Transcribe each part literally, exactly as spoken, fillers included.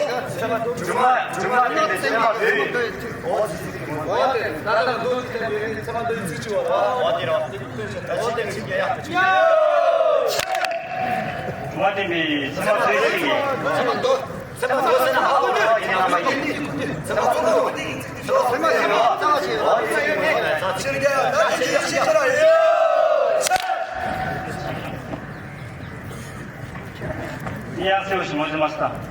ཚེ་མ་སྒྲོལ་མ། སྒྲོལ་མ་དེ་ནི་ཚེ་མ་སྒྲོལ་མ། འོ་དེ་རེད། ད་ལྟ་མདོ་དེ་ཚེ་མ་སྒྲོལ་མའི་ཚིག་ཅིག་བ། འོ་དེ་རེད། ད་ཅི་དེ་ཚིག་ཡ་ཡ། འོ་དེ་མི་ཚེ་མ་སྒྲོལ་ཅིག་ཡིན། ཚེ་མ་སྒྲོལ། ཚེ་མ་སྒྲོལ་ཟེར་ན་ཧ་གོ་ཡོད་ཡིན་ན་མ་ཡིན། ཚེ་མ་སྒྲོལ། ཚེ་མ་སྒྲོལ། ཚེ་མ་སྒྲོལ། ཡ་སེ་བ་ཞིག་མ་ཟེར་མ་སྟ།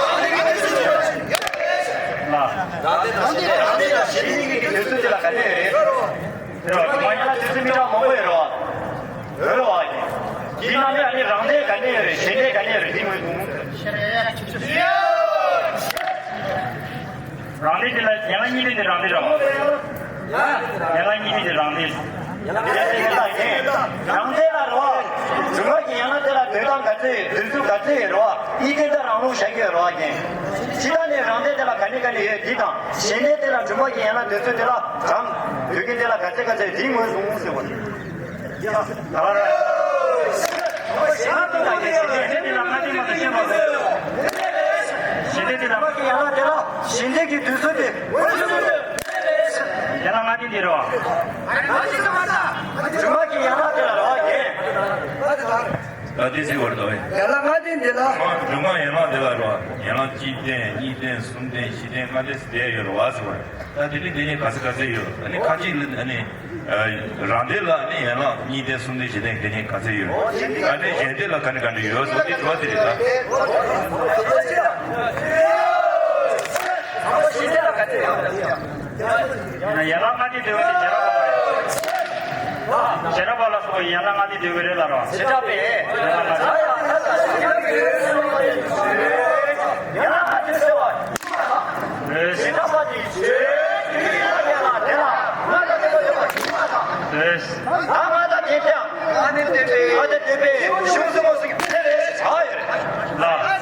ལ། རང་སྡེ་དང་གཞན་སྡེ་གཉིས་ཀྱི་དུས་ཚོད་དེ་ལ་ག་ནས་རེད། རེད་བ། མ་ཡིན་ན་དུས་ཚོད་མི་འདྲ་མང་པོ་ཡོད་རེད་བ། རེད་བ། དེའི་ནང་ནས་ཨ་ནི་རང་སྡེ་ག་ནས་ཡོད་རེད། གཞན་སྡེ་ག་ནས་ཡོད་རེད། དེ་ངོས་བཟུང་། རང་སྡེ་དེ་ལ་ཡང་ན་གཉིས་སྡེ་དེ་རང་སྡེ་རེད་བ། ཡང་ན་གཉིས་སྡེ་དེ་རང་སྡེ། རང་སྡེ་ལ་རེད་བ། སྒྲུང་བ་གི་ཡན་ལག་དེ་ལ་དོན་དག་ག་ཚོད་ཡོད། དུས་ཚོད་ག་ཚོད་ཡོད་རེད་བ། གཉིས་སྡེ་ད་རང་ལུགས་བཞག་གི་ཡོད་རེད་བ། རྐྱེན་ཕྱི་ལྟར་ནས་རང་སྡེ་དེ་ལ་ག་ནས་ག་ནས་ཡོད་འདི་དང་། གཞན་སྡེ་དེ་ལ་སྒྲུང་བ་གི་ཡན་ལག་དུས་ཚོད་དེ་ལ་གྲངས་དུས་རྒྱུན་དེ་ལ་ག་ཚོད་ག་ཚོད་འདི་ངོས་བཟུང་ཟེར་བ་རེད། ད་ག་རེད། གཞན་སྡེ་དེ་ལ་ལྔ་སྡེ་མ་གཏོགས་ཤེས་མ་སོང་། གཞན་སྡེ་དེ་ལ་ཡན་ལག་དེ་ལ་གཞན་སྡེ་གི་དུས་ཚོད་དེ། ཡན་ལག་ལྔ་སྡེ་འདི་རེད་བ། སྒྲུང་བ་གི་ཡན་ལག་དེ་ལ་རེད་བ། རྒན། ད་དེ་ཟེར་བར་དོ། ཡན་ལག་ལྔ་སྡེ་འདི་ལ། སྒྲུང་བ་ཡན་ལག་དེ་ལ་རེད་བ། ཡན་ལག་གཅིག་སྡེ་གཉིས་སྡེ་གསུམ་སྡེ་བཞི་སྡེ་ལྔ་སྡེ་ཟེར་ཡོད་རེད་བ་ཟེར་བ། ད་དེ་ནི་དེ་ནས་ག་ཚོད་ག་ཚོད་ཡོད། ཨ་ནི་ཁ་ཅིག་ལ་ཨ་ནི། རང་སྡེ་ལ་ནི་ཡན་ལག་གཉིས་སྡེ་གསུམ་སྡེ་བཞི་སྡེ་དེ་ནི་ག་ཚོད་ཡོད། ད་ནི་གཞན་སྡེ་ལ་ག་ནི་ག་འདྲ་ཡོད་ཟེར་དེ་དྲི་བ་དེ་རེད་ད། ཡན་ལག་ལྔ་སྡེ་འདོད་པ་དེ་བྱེ་བྲག་པ་རེད། བྱེ་བྲག་པ་ལ་སོགས་པའི་ཡན་ལག་ལྔ་སྡེ་འདོད་པ་རེད་ལ་རོ། བྱེ་བྲག་པས། ཡན་ལག་ལྔ་སྡེ། ཡན་ལག་ལྔ་སྡེ་ཟེར་བ། ལགས། ད་ང་དང་ཁྱེད་ཅག་ང་ནི་འདོད་པའི་ང་ནི་འདོད་པའི་གཞུང་ཟེར་བ་ཟེར་གྱི་དེ་རེད་ཆགས་ཡོད་རེད། ལགས།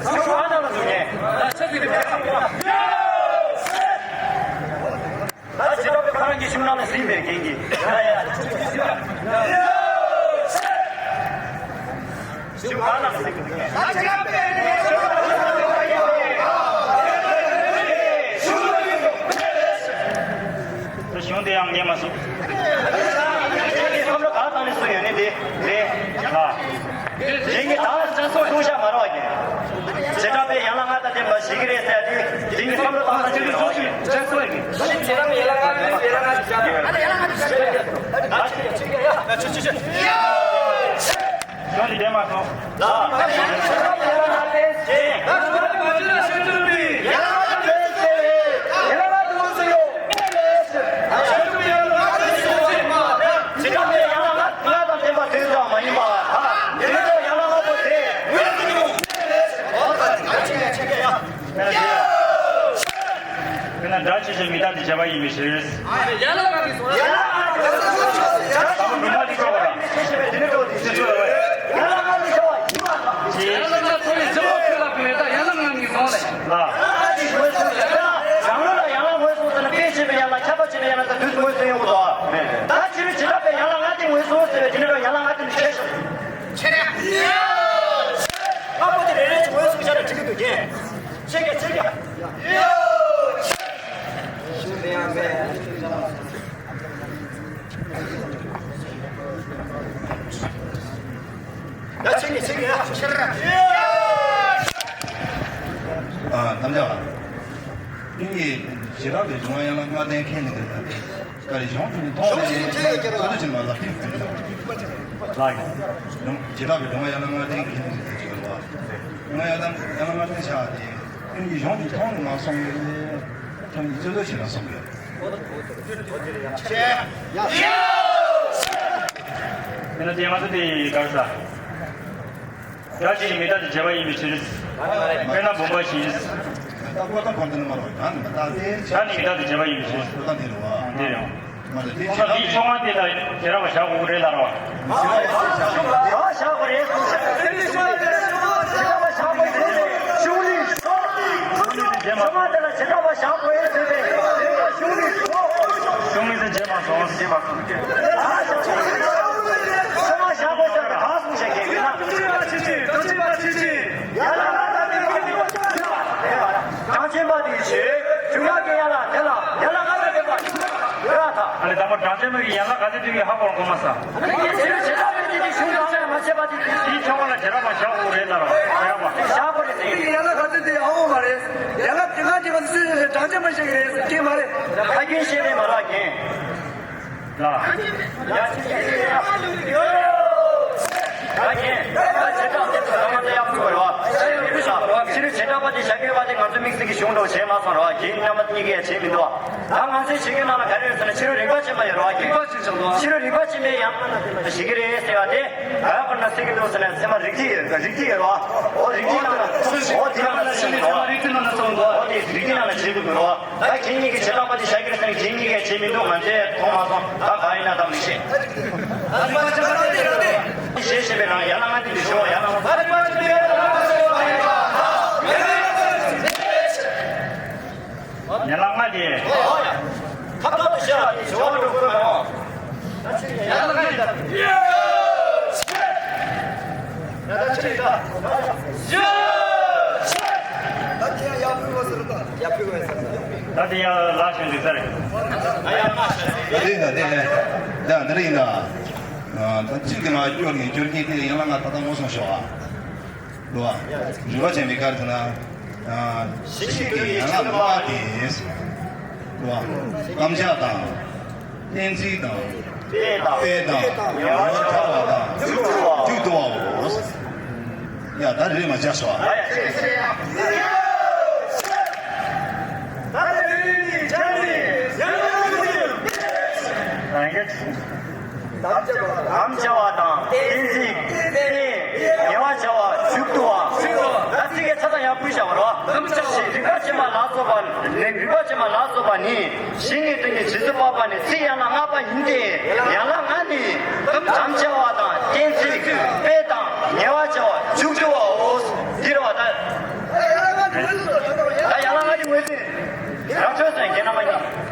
གཞུང་ཨ་ན་ལ་འདུག་ངས། ད་བྱེ་བྲག་པའི་ཁོ་རང་གི་གཞུང་ནང་ལ་ཟིན་པའི་རྐྱེན་གྱིས། ཡ་ཡ། གཞུང་གང་ལ་ཟིན་པའི་རྐྱེན་གྱིས། གཞུང་དེ་ཡང་ཉན་མ་སོང་། བསམ་བློ་གང་བཏང་ནས་གསུངས་ཡོད་ནི་དེ་རེད་ལ། རིང་གི་ད་ལྟ་སོགས་ཐུག་ཤག་མ་རོགས་ཀྱི། བྱེ་བྲག་པའི་ཡན་ལག་ལྔ་དང་ལྡན་པ་ཞིག་རེད་ཟེར་ཏེ་རིང་གི་བསམ་བློ་བཏང་ན་ཆོག་གི་ཆོག་གི་ཆོག་གི། གཞུང་འདི་བདེན་མ་སོང་། དཔེར་ན་སྒྲ་ཆེ་ཆུང་མི་རྟག་སྟེ་བྱས་པ་ཡིན་པའི་ཕྱིར། ཡ་ལ་ང་གི་སོང་ཡ། ཡ་ལ་ང་གི་སོང་ཡ། ཡ་ལ་ང་གི་སོང་ཡ། ཡ་ལ་ང་གི་སོང་ལ། ཡ་ལ་ང་གི་སོང་ལ། ཡ་ལ་ང་གི་སོང་ལ། ད་ཕྱི་རོལ་བྱེ་བྲག་པའི་ཡན་ལག་ལྔ་སྟེ་ངོས་བཟུང་ཟེར་བའི་དེ་འདྲ་བའི་ཡན་ལག་ལྔ་སྟེ་འདི་ཁྱེར་ཤོག་ཁྱེར་ཡ། ཨ་པོ་དེ་རེ་རེ་བཞིན་ངོས་བཟུང་བྱས་ནས་འགྲིག་གི་འདུག་གས། ཁྱེར་གས་ཁྱེར་གས། ཡ་ཕྱི་གས་ཕྱི་གས་ཡ་ཕྱིར། ཨ་དམ་བཅའ། ཀུན་གྱིས་བྱེ་བྲག་པའི་སྒྲུབ་ངག་ཡན་ལག་ལྔ་ལྡན་མཁྱེན་ནས་འདིར་ད་ལྟའི་བཀའ་ལས་གཞུང་དུ་མཐོང་བ་ཞིག་ཚོད་དུ་ཕྱིན་པ་ལ་ཐིག་ཕན་ཚོགས། ལགས་ཡིན། བྱེ་བྲག་པའི་སྒྲུབ་ངག་ཡན་ལག་ལྔ་ལྡན་མཁྱེན་ནས་འདིར་ད་ཅི་ལ་བ། སྒྲུབ་ངག་ཡན་ལག་ཡན་ལག་ལྔ་ལྡན་ཆགས་ཏེ་ཀུན་གྱིས་གཞུང་དུ་མཐོང་ནས་མ་གསུང་གི་ཐམས་ཅད་ཚོད་དུ་ཕྱིན་ལ་གསུང་གི། དེ་ནས་དེ་ང་ཚོ་དེ་གར་ས། སྒྲ་གཅིག་གིས་མི་རྟག་སྟེ་བྱས་པ་ཡིན་པའི་ཕྱིར། དཔེར་ན་བུམ་པ་བཞིན། ད་ནི་མི་རྟག་སྟེ་བྱས་པ་ཡིན་པའི་ཕྱིར། འདི་རེད། ད་འདིའི་ཕྱོགས་སྔ་དེ་ལ་བྱེ་བྲག་པ་བཞག་དགོས་ཀྱི་རེད་ལ་རོ། བཞག་དགོས་རེད། བྱེ་བྲག་པ་བཞག་དགོས་རེད། གཞུང་ལུགས་སོ། གཞུང་ལུགས་དེ་ལ་བྱེ་བྲག་པ་བཞག་དགོས་ཟེར་ཏེ། གཞུང་ལུགས་སོ། གཞུང་ལུགས་དེ་བྱས་མ་སོང་། བྱེ་བྲག་པ་བཞག་དགོས་ཟེར་ཏེ་གང་གསུངས་བཞག་གི་ཡོད་ན། གྲངས་ཅན་པ་དེའི་ཕྱིར། གྲངས་ཅན་པ་དེའི་ཕྱིར། གྲངས་ཅན་པ་དེའི་ཕྱིར། གྲངས་ཅན་པ་དེའི་ཕྱིར། གྲངས་ཅན་པ་དེའི་ཕྱིར། གྲངས་ཅན་པ་དེའི་ཕྱིར། གྲངས་ཅན་པ་དེའི་ཕྱིར། ཡ་ལ་ང་ལ་དེ་པ་ཡ་ལ་ཐ། ཨ་ནི་དང་པོ་གྲངས་ཅན་པའི་ཡན་ལག་ག་ཚོད་ཐུག་གི་ཧ་གོ་གོ་མ་ས། ཨ་ནི་ཁྱེད་ཚོས་བྱེ་བྲག་པའི་དེ་དེ་གཞུང་གང་ལ་མ་བྱས་པ་དེ་དེ། དེའི་ཕྱོགས་ལ་བྱེ་བྲག་པ་བཞག་དགོས་རེད་ལ་རོ། བྱེ་བྲག་པ་བཞག་དགོས་རེད་ཟེར། ཡན་ལག་ག་ཚོད་དེ་ཧ་གོ་མ་རེད། ཡན་ལག་དེ་ག་དེ་ག་ཚོད་ཚོད་གྲངས་ཅན་པ་བཤད་གི་རེད་ཟེར་གི་མ་རེད། ཁ་རྒྱུན་བཤད་རེད་མ་རག་གིན། ལ། ཡ་ཕྱི་རྒྱལ་ཡ། ཕྱི་རྒྱལ་ཡ། ཕྱི་རོལ་བྱེ་བྲག་པ་དེ་བཞག་ཡོད་པ་དེ་ང་ཚོ་དམིགས་བསལ་གྱི་གཞུང་འདྲ་བོ་བྱས་མ་སོང་ར། རྒན་རྣམ་པ་གཉིས་ཀས་ཡ་བྱས་མི་འདུག་ད་ང་ཚོའི་ཕྱི་རྒྱལ་ནང་ལ་ག་རེ་ཡོད་ཟེར་ན་ཕྱི་རོལ་རིག་པ་ཆེན་པོ་ཡོད་ར། རྒན་ཕྱི་རོལ་རིག་པ་ཆེན་པོའི་ཡང་ཞིག་གི་རེད་ཟེར་བ་དེ་ག་ཡ་པར་ན་སྲིད་ཀྱི་འདུག་ཟེར་ན་ཚད་མ་རིགས་གཅིག་ཡོད། རིགས་གཅིག་ཡོད་ར། འོ་རིགས་གཅིག་ནང་ལ་འོ་དེ་ནང་ལ་ཚད་མ་རིགས་གཅིག་ནང་ལ་ཚད་མ་འདུག་འོ་དེ་རིགས་གཅིག་ནང་ལ་བྱེད་དགོས་ར། ད་ཁྱེད་གཉིས་ཀྱིས་བྱེ་བྲག་པ་དེ་བཞག་གི་རེད་ཟེར་ན་ཁྱེད་གཉིས་ཀས་བྱེད་མི་འདུག་ང་ཚོས་མཐོང་མ་སོང་། ད་ག་ཡིན་ན་ད་མི་ཤེས། ཤེས་ཤེས་པའི་རང་ཡན་ལག་ལྔ་དེ་འདི་ཤོག་ཡན་ལག་ལྔ་དེ། ཡན་ལག་ལྔ་དེ། ཁ་ཐོག་ཏུ་བཞག་ཞོག་འགྲོ་དགོས་མོ། ད་ཕྱིར་ཡན་ལག་ལྔ་དེ་ད། ད་ཕྱིར་ད། ད་དེ་ཡང་ཡག་པོའི་བ་ཟེར་ད། ཡག་པོའི་བ་ཟེར་ད། ད་དེ་ཡང་ལ་ཞིག་འདུག་ས་རེད། ད་ཡང་ལ་ཞིག་འདུག་ད་དེ་ཡིན་ད་དེ་ལས། ད་འདི་རེད་ཡིན་ད། ད་གཅིག་གི་ནང་སྐྱོར་ནས་སྐྱོར་གྱིན་དེ་ཡང་ལ་ང་ད་ལྟ་ངོ་སོང་ཤོག་ཨ། འདུག་ཨ། རིག་པ་ཆེན་པོའི་བཀའ་དེ་ན། ཞིག་གི་ཡན་ལག་ལྔ་པ་དེ། འདུག་ཨ། དམ་བཅའ་དང་། གཏན་ཚིགས་དང་། དཔེ་དང་། དཔེ་དང་། ཉེ་བར་བྱ་བ་དང་། མཇུག་བསྡུ་བའོ། ཡ་ད་རེད་མ་བྱ་སོ། དམ་བཅའ་བ་དང་། གཏན་ཚིགས། དཔེ། ཉེ་བར་བྱ་བ། མཇུག་བསྡུ་བ། ད་ཚིག་གི་ཚ་ཚ་ཡག་པོ་བྱ་བ་རོ། རིག་པ་ཆེན་པོ་ལ་སོགས་པ་ནི། རིག་པ་ཆེན་པོ་ལ་སོགས་པ་ནི། གཞི་ནས་སྟོན་གྱི་རྗེས་སུ་དཔག་པ་ནི་ཚིག་ཡན་ལག་ལྔ་པ་ཡིན་ཏེ། ཡན་ལག་ལྔ་ནི། དམ་བཅའ་བ་དང་གཏན་ཚིགས། དཔེ་དང་ཉེ་བར་བྱ་བ། མཇུག་བསྡུ་བའོ། འདི་རེད་བ་ད། ད་ཡན་ལག་ལྔ་ནི་ངོས་འཛིན། རང་ཆོས་སུ་ཡང་ཁྱེད་རྣམ་པ་གཉིས།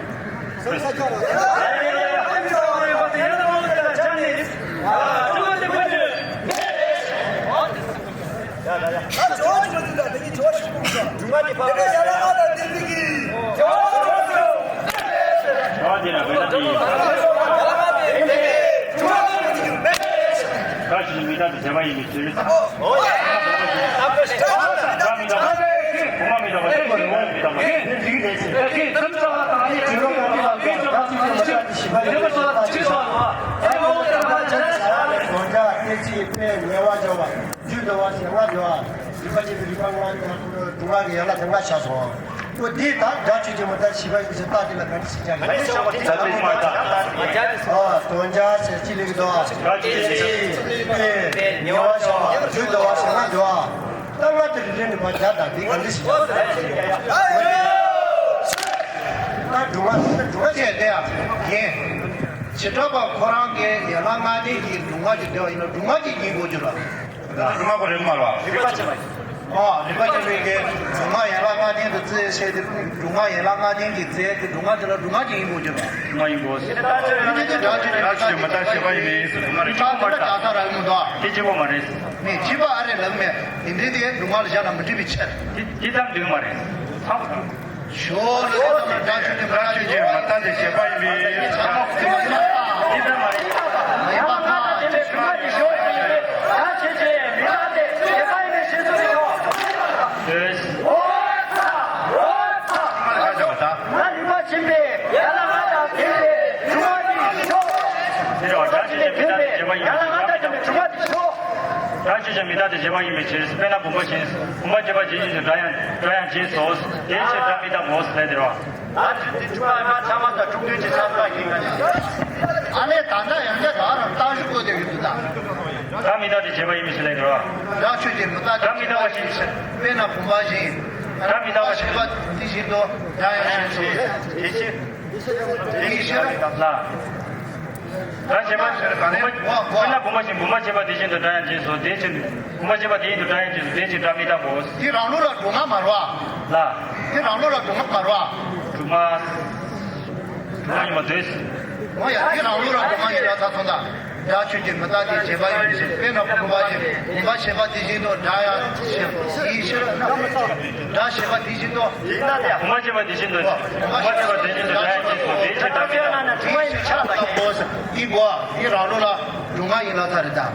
མཇུག་བསྡུ་བ་ཞེས་ལྔ་བསྡུ་བ། རིག་པ་ཆེན་པོའི་རིག་པ་ལྔ་སྟེ་སྒྲུབ་ངག་གི་ཡན་ལག་དེ་ལྔ་ཆགས་སོ། འོ་དེ་དག་སྒྲ་ཆོས་ཅན་མ་ད་བྱིས་པ་ཡིན་ཟེར་རྟགས་དེ་ལ་ག་འདྲ་ཞིག་བྱ་དགོས། ཨ་དོན་བྱ་ཟེར་ཅི་ལེགས་དོ། ཨ་ཅི་ལེགས་དོ། ཉེ་བར་བྱ་བ། མཇུག་བསྡུ་བ་ཞེས་ལྔ་བསྡུ་བ། ད་ལྔ་དེ་རེ་རེ་ནས་མ་བྱ་དང་དེ་ག་འདྲ་ཞིག་བྱ། ད་སྒྲུབ་ངག་སྒྲུབ་ངག་བྱས་ཏེ་ཡང་། བྱེ་བྲག་པ་ཁོ་རང་གི་ཡན་ལག་ལྔ་ལྡན་གྱི་སྒྲུབ་ངག་གི་འགྲེལ་བ་ཡིན་ན་སྒྲུབ་ངག་གི་ཉིང་དགོས་རྒྱུ་ལ། སྒྲུབ་ངག་ཁོ་རེད་མ་རེད་པ། རིག་པ་ཆེན་པོ། ཨ། རིག་པ་ཆེན་པོའི་གི་སྒྲུབ་ངག་ཡན་ལག་ལྔ་ལྡན་དུ་བརྩི་བྱས་ཏེ། སྒྲུབ་ངག་ཡན་ལག་ལྔ་ལྡན་གྱི་རྫས་དེ། སྒྲུབ་ངག་དེ་ལ་སྒྲུབ་ངག་ཅིག་ཡིན་དགོས་ཀྱི་རེད། སྒྲུབ་ངག་ཡིན་དགོས། དེ་ནི་དེ་སྒྲ་ཆོས་ཀྱི་སྒྲ་ཆོས་ཀྱི་མི་རྟག་བྱས་པ་ཡིན་པས། སྒྲུབ་ངག་རིག་པ་མ་རེད། དེ་གཅིག་པོ་མ་རེད། ནི་གཅིག་པ་ཨ་རེད་ལབ་མེད། དེ་འདྲའི་དེ་སྒྲུབ་ངག་ལ་བཞག་ན་མི་འགྲིག་པའི་ཕྱིར། དེ་དེ་ཙམ་འགྲིག་མ་རེད། ཚང་མ་ཚང་། ཞོ་ལ་དེ་ཙམ་ལ་སྒྲ་ཆོས་ཀྱི་མི་རྟག་སྟེ་བྱས་པ་ཡིན་པས། ཚང་མ་ཚང་མ་ཡིན་པ་དང་། ཡིན་པ་མ་ཡིན་པ་དང་། ཡིན་པ་དང་། དེ་ལས་སྒྲུབ་ངག་གི་ཞོ་ཡིན་པས། སྒྲ་ཆོས་ཀྱི་མི་རྟག་སྟེ་བྱས་པ་ཡིན་པས་ཞེས་སོགས་ཀྱི་ཆོག །ཡོད། ཨོ་ཙ། ཨོ་ཙ། ང་རིག་པ་ཆེན་པོའི་ཡན་ལག་ལྔ་དང་ལྡན་པའི་སྒྲུབ་ངག་གི་ཞོ། དེ་རེད་བ། སྒྲ་ཆོས་ཀྱི་མི་རྟག་སྟེ་བྱས་པ་ཡིན་པས། ཡན་ལག་ལྔ་དང་ལྡན་པའི་སྒྲུབ་ངག་གི་ཞོ། སྒྲ་ཆོས་ཀྱི་མི་རྟག་སྟེ་བྱས་པ་ཡིན་པའི་ཕྱིར། དཔེར་ན་བུམ་པ་བཞིན། བུམ་པ་བྱས་པ་དེ་བཞིན་དུ་སྒྲ་ཡང་སྒྲ་ཡང་བྱས་སོ། དེའི་ཕྱིར་སྒྲ་མི་རྟག་གོ་ཟེར་དེ་རེད་བ། ད་དེ་དེ་ཆུ་ལ་ཡང་ཚང་མ་དང་དྲུག་བདུན་གྱི་ས་ས་ཡིན། ཨ་ནི་ད་ལྟ་ཡང་བསྐྱར་ད་རང་རྟགས་གཞི་བཀོད་དེ་ཡོད་དུ་ད། སྒྲ་མི་རྟག་སྟེ་བྱས་པ་ཡིན་པའི་ཕྱིར་ལས་འགྲོ་བ། སྒྲ་ཆོས་ཀྱི་མི་རྟག་སྟེ་བྱས་པ་ཡིན་ཕྱིར། དཔེར་ན་བུམ་པ་བཞིན། སྒྲ་མི་རྟག་པ་བྱས་པ་དེ་བཞིན་དུ་སྒྲ་ཡང་བྱས་སོ། དེའི་ཕྱིར། དེའི་ཕྱིར། ལ། སྒྲ་བྱས་པ་དཔེར་ན་བུམ་པ་བཞིན། བུམ་པ་བྱས་པ་དེ་བཞིན་དུ་སྒྲ་ཡང་བྱས་སོ། དེའི་ཕྱིར། བུམ་པ་བྱས་པ་དེ་བཞིན་དུ་སྒྲ་ཡང་བྱས་སོ། དེའི་ཕྱིར་སྒྲ་མི་རྟག་གོ། དེ་རང་ལུགས་ལ་སྒྲུབ་ངག་མ་རེད་བ། ལ། དེ་རང་ལུགས་ལ་སྒྲུབ་ངག་མ་རེད་བ། སྒྲུབ་ངག་སྒྲུབ་ངག་ཡིན་པར་འདོད། འོ་ཡ། དེ་རང་ལུགས་ལ་སྒྲུབ་ངག་ཡིན་ལ་ཚ་ཚོང་ད། སྒྲ་ཆོས་ཀྱི་མི་རྟག་སྟེ་བྱས་པ་ཡིན་ཕྱིར། དཔེར་ན་བུམ་པ་བཞིན། བུམ་པ་བྱས་པ་དེ་བཞིན་དུ་སྒྲ་ཡང་བྱས་པའི་ཕྱིར། སྒྲ་བྱས་པ་དེ་བཞིན་དུ། བུམ་པ་བྱས་པ་དེ་བཞིན་དུ། བུམ་པ་བྱས་པ་དེ་བཞིན་དུ་སྒྲ་ཡང་བྱས་སོ། དེའི་ཕྱིར་སྒྲ་མི་རྟག་གོ། ཡིན་གོ། དེ་རང་ལུགས་ལ་སྒྲུབ་ངག་ཡིན་ལ་ཚ་རེད་ད།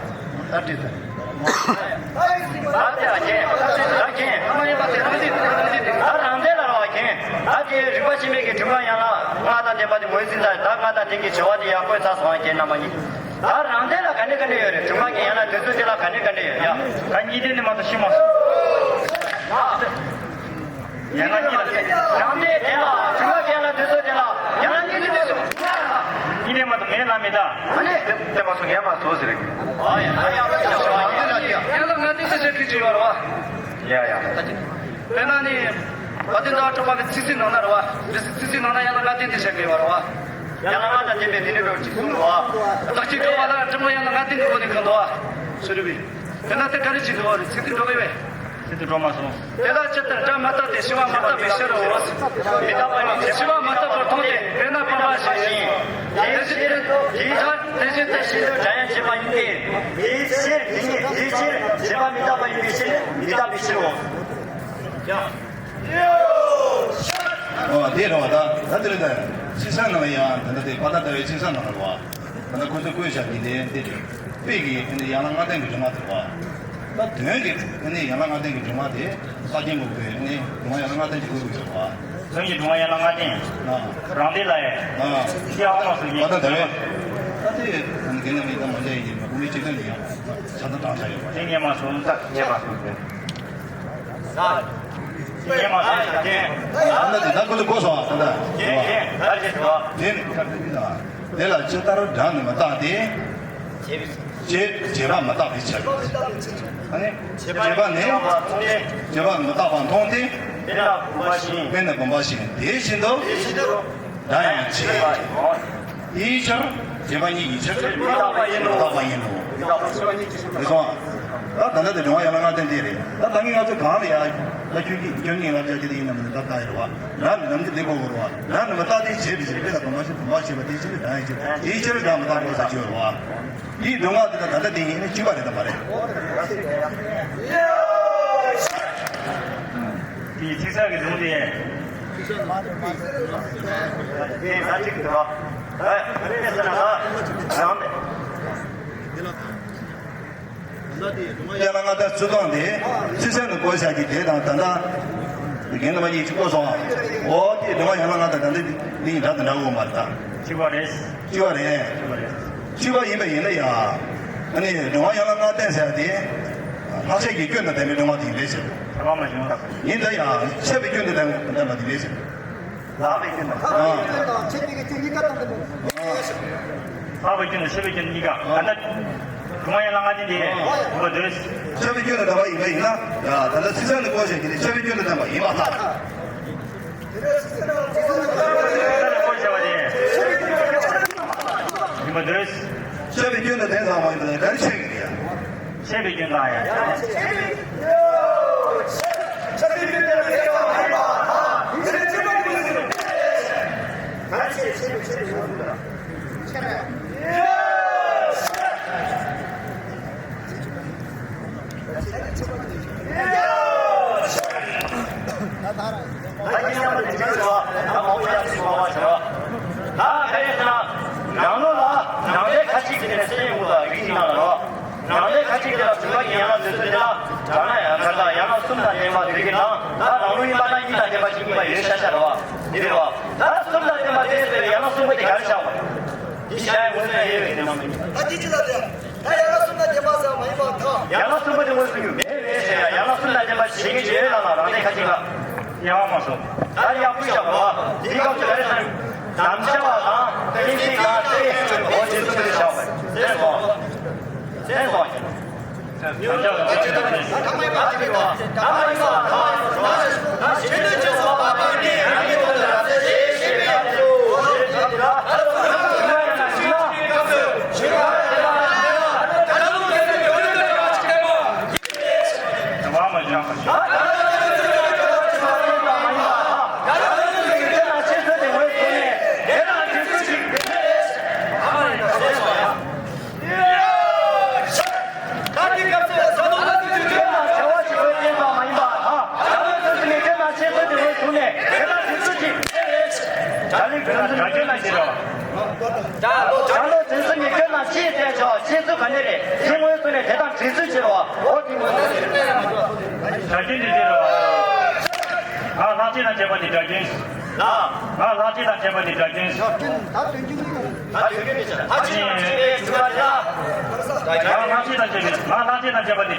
ད་བྲིས་ཚར། ད་དེ་ཨ་ཁྱེད། ད་ཁྱེད། ད་རང་འདོད་ལ་ར་བ་ཁྱེད། ད་དེ་རིག་པ་ཆེན་པོའི་གི་སྒྲུབ་ངག་ཡན་ལག་ལྔ་དང་ལྡན་པ་དེ་ངོས་འཛིན་ད། ད་ལྔ་དང་ལྡན་གྱི་བྱ་བ་དེ་ཡག་པོ་ཚར་སོང་ཁྱེད་རྣམ་པ་གཉིས། ད་རང་འདོད་ལ་ག་འདྲ་ག་འདྲ་ཡོད་རེད། སྒྲུབ་ངག་གི་ཡན་ལག་དེ་ཚོ་དེ་ལ་ག་འདྲ་ག་འདྲ་ཡོད་ཡ། ད་གཉིས་ལྡན་ནི་མ་གཏོགས་ཤེས་མ་སོང་། ཡན་ལག་གཉིས་ལ། རང་འདོད་དེ་ལ་སྒྲུབ་ངག་གི་ཡན་ལག་དེ་ཚོ་དེ་ལ་ཡན་ལག་གཉིས་ལྡན་དེ་ཚོ། གཉིས་ལྡན་མ་གཏོགས་མེད་ལ་མེད་ད། ཨ་ནི་བསྟན་པ་སོ་ངས་མ་སོ་ཟེར་གི། ཨ་ཡ་ཡ་ཡ། ཡན་ལག་ལྔ་ལྡན་དེ་ཚོ་ཁྱེད་ཀྱི་ཡོད་རེད་བ། ཡ་ཡ། དཔེར་ན་ནི། བ་དན་ཟླ་བ་གྲགས་པ་གི་ཚིག་གཟིགས་ནང་ན་རེད་བ། རེད། ཚིག་གཟིགས་ནང་ན་ཡན་ལག་ལྔ་ལྡན་དེ་བྱེད་དགོས་པ་རེད་བ། ཡན་ལག་ལྔ་དང་ལྡན་པའི་དེ་ནི་འགྲོ་ཅིག་གསུངས་འདུག་བ། བདག་གཅིག་གྲོལ་བ་ལ་སྒྲུབ་ངག་ཡན་ལག་ལྔ་ལྡན་གྱི་སྒོ་ནས་གང་འདུག་བ། ཟེར་བས། དེ་ན་དེ་ག་རེ་བྱེད་འདུག་བ་རེད། ཚིག་དེ་འགྲོ་གི་བས། ཚིག་དེ་འགྲོ་མ་སོང་། དེ་ལ་ཇི་ལྟར་སྒྲ་མི་རྟག་སྟེ་བྱས་པ་མི་རྟག་པའི་ཕྱིར་རོ། མི་རྟག་པ་ནི་བྱས་པ་མི་རྟག་པར་མཐོང་སྟེ། དཔེར་ན་བུམ་པ་བཞིན། དེ་བཞིན་དུ་དེ་བཞིན་དུ་སྒྲ་ཡང་བྱས་པ་ཡིན་ཏེ། དེའི་ཕྱིར་དེ་ཉིད་དེའི་ཕྱིར་བྱས་པ་མི་རྟག་པ་ཡིན་པའི་ཕྱིར་མི་རྟག་པའི་ཕྱིར་རོ། ཡ། ཨོ། དེ་རེད་བ། ད་ད་དེ་རེད་ད། ཚིག་གསལ་ནང་ལ་ཡང་ད་ལྟ་དེ་པ་ད་ལྟ་བའི་ཚིག་གསལ་ནང་ལ་རེད་བ། ད་ལྟ་ཁོ་ཚོས་བཀོད་བཞག་གི་དེ་དེ་རེད། དཔེ་གི་ཨ་ནི་ཡན་ལག་ལྔ་ལྡན་གྱི་སྒྲུབ་ངག་དེ་རེད་བ། ད་དོན་གྱི་ཨ་ནི་ཡན་ལག་ལྔ་ལྡན་གྱི་སྒྲུབ་ངག་དེ་ས་སྐྱེས་མགོན་པོས་ཨ་ནི་སྒྲུབ་ངག་ཡན་ལག་ལྔ་ལྡན་གྱི་དབུ་བརྙེས་པ། དོན་གྱི་སྒྲུབ་ངག་ཡན་ལག་ལྔ་ལྡན། ཨ། རང་འདོད་ལ་ཡང་། ཨ། ཤེས་ཨ་མ་སོང་ཡིན། པ་ད་ད་རེད། ད་དེ་ཨ་ནི་དགེ་འདུན་པའི་ད་མ་བྱས་ཡིན་དེ་མ་བུ་མོའི་ཆེད་དོན་ལ་ཡང་ཆ་ཚང་གྲངས་ཆ་ཡོད་པ། དེ་ངས་མ་སོང་ད་ངས་མ་སོང་དེ། ད། ངས་མ་སོང་ད་དེ། ད་ད་དེ་ད་ཁོ་ཚོ་གོ་སོང་ད་ད། ཡེ་ཡེ་ད་བྱེད་དོ། དེ་ནི་ཁ་དེ་ད། དེ་ལ་ཇི་ལྟར་སྒྲ་ནི་མི་རྟག་སྟེ། བྱས་བྱས་པ་མི་རྟག་པའི་ཕྱིར། ཨ་ནི། བྱས་པ་ནི། བྱས་པ་མི་རྟག་པར་མཐོང་སྟེ། དཔེར་ན་བུམ་པ་བཞིན། དཔེར་ན་བུམ་པ་བཞིན་དེ་བཞིན་དུ། སྒྲ་ཡང་བྱས། དེའི་ཕྱིར་བྱས་པ་ཉིད་ཀྱི་ཕྱིར་མི་རྟག་པ་ཡིན་ནོ། མི་རྟག་པ་ཡིན་ནོ། མི་རྟག་པ་ཡིན་ནོ། རེད་སོང་། ད་ད་ལྟ་དེ་སྒྲུབ་ངག་ཡན་ལག་ལྔ་ལྡན་དེ་རེད། ད་ད་ངས་ང་ཚོ་གང་ལ་ཡ། ད་ཁྱོད་ཀྱིས་ཁྱོད་ངའི་ལབ་བྱ་ཅི་དེ་ཡིན་ནམ་ད་ལྟ་ཡོད་རེད་བ། སྒྲ་ནི་ནམ་རྒྱུན་དེ་གོ་དགོས་རེད་བ། སྒྲ་ནི་མི་རྟག་སྟེ་བྱས་པའི་ཕྱིར། དཔེར་ན་བུམ་པ་བཞིན་བུམ་པ་བྱས་པ་དེ་བཞིན་དུ་སྒྲ་ཡང་བྱས། དེའི་ཕྱིར་སྒྲ་མི་རྟག་གོ་ཟེར་གྱི་ཡོད་རེད་བ། འདིའི་སྒྲུབ་ངག་དེ་དང་ད་ལྟ་དེ་ཡིན་ན་གཅིག་པ་རེད་དམ་མ་རེད། དེའི་ཚིག་གསལ་གྱི་ལུང་དེ། དེ་ས་གཅིག་ཏུ་རོ། ཨེ་ཨེ་ཟེར་ན་ད་རང་། ཡན་ལག་ལྔ་དང་ཚིག་རྐང་དེ་ཚིག་གསལ་ནས་བཀོད་བཞག་གི་དེ་དང་ད་ལྟ་རྒན་རབས་གཉིས་ཀྱིས་བཀོད་སོང་། འོ་དེ་སྒྲུབ་ངག་ཡན་ལག་ལྔ་དང་ད་ལྟ་འདི་ཡིན་འདྲ་དང་འདྲ་བོ་མ་རེད་ད། གཅིག་པ་རེད། གཅིག་པ་རེད། གཅིག་པ་རེད། གཅིག་པ་ཡིན་པ་ཡིན་ན་ཡང་། ཨ་ནི་སྒྲུབ་ངག་ཡན་ལག་ལྔ་ལྡན་ཟེར་ཡ་དེ། ལྷག་བཅས་ཀྱི་སྐྱོན་དང་ལྡན་པའི་སྒྲུབ་ངག་དེ་ཡིན་པས་ཟེར། ཁྱད་པར་མ་བྱུང་ད། ཡིན་ད་ཡང་ཆད་པའི་སྐྱོན་དང་ལྡན་པ་དེ་ཡིན་པས་ཟེར། ལྷག་པའི་སྐྱོན་དང་། ཨ། ཆད་པའི་སྐྱོན་གཉིས་ཀ་དང་ལྡན་པ། ལྷག་པའི་སྐྱོན་དང་ཆད་པའི་སྐྱོན་གཉིས་ཀ། ད་ལྟ་སྒྲུབ་ངག་ཡན་ལག་ལྔ་ལྡན་དེ་ཡིན་པ་འདོད། ཆད་པའི་སྐྱོན་དང་ལྡན་པ་ཡིན་པ་ཡིན་ན། ད་ལྟ་ཚིག་གསལ་ནས་བཀོད་བཞག་གི་དེ་ཆད་པའི་སྐྱོན་དང་ལྡན་པ་ཡིན་པར་ཐལ། ཡིན་པར་འདོད། ཆད་པའི་སྐྱོན་དང་ལྡན་ཙམ་མ་ཡིན་པར་ག་རེ་ཆད་ཀྱི་རེད། ཆད་པའི་སྐྱོན་དང་ཡང་། རང་ལུགས་ལ་ནང་པའི་ཁ་ཅིག་གིས་ནས་སེམས་ཡོངས་ལ་རིགས་ཀྱི་ནང་ལ་རོ། ནང་པའི་ཁ་ཅིག་དེ་ལ་དྲུག་པ་ཡི་ཡན་ལག་བདུན་ཚོ་དེ་ལ་དྲག་ན་ཡང་ཁ་ལྟ་ཡན་ལག་གསུམ་དང་ལྡན་པ་དེ་གི་ནང་ད་རང་ལུགས་ཡིན་པ་ན་གཉིས་དང་ལྡན་པ་ཞིག་ཡིན་པ་ཡོད་ཤ་ཤ་རེད་བ། དེ་རེད་བ། ད་གསུམ་དང་ལྡན་པ་དེ་ཟེར་ཡན་ལག་གསུམ་པོ་དེ་ག་རེ་བཞག་པ་རེད། དེ་བཞག་ཡ་ངོས་ནས་ཡོད་པའི་དེ་མ་མིན། ད་དེ་ཅི་ལ་དེ་ད་ཡན་ལག་གསུམ་དང་ལྡན་པ་ཟེར་བ་མ་ཡིན་པར་ཐལ། ཡན་ལག་གསུམ་པོ་དེ་ངོས་སུ་ཡོད་མེད་རེད་ཟེར་ཡ། ཡན་ལག་གསུམ་དང་ལྡན་པ་ཞིག་གི་བྱེད་ཡོད་ལ་ལ་རང་ལས་ཁ་ཅིག་ལ། ཡ་མ་སོང་། ད་ཡག་པོ་བཞག་པ། དེའི་སྐབས་སུ་ག་རེ་ཟེར། དམ་བཅའ་བ་དང་བསྟན་བཅོས་དང་ཚེ་འོ་དེ་ཚོ་དེ་བཞག་པ་ཟེར་སོང་། ཟེར་སོང་། དམ་བཅའ་བ་དང་བསྟན་བཅོས་དང་ཚེ། བྱང་ལོ་དུས་གསུམ་གྱི་སྐྱོན་དང་ཕྱིས་ཟེར་ཆོག་ཕྱིས་ཚུལ་ག་འདྲ་རེད། དེ་ངོས་བཟུང་ནས་དེ་དང་འབྲེལ་ཚུལ་བྱེད་རོགས། འོ་དེ་ངོས་བཟུང་ནས། གྲྭ་རྒྱུན་འདི་འདྲ་རེད་བ། ང་ལྷག་བཅས་དང་བཅས་པ་འདི་གྲྭ་རྒྱུན། ང་ལྷག་བཅས་དང་བཅས་པ་འདི་གྲྭ་རྒྱུན། ང་ལྷག་བཅས་དང་བཅས་པ་འདི་གྲྭ་རྒྱུན། ང་ལྷག་བཅས་དང་བཅས་པ་འདི་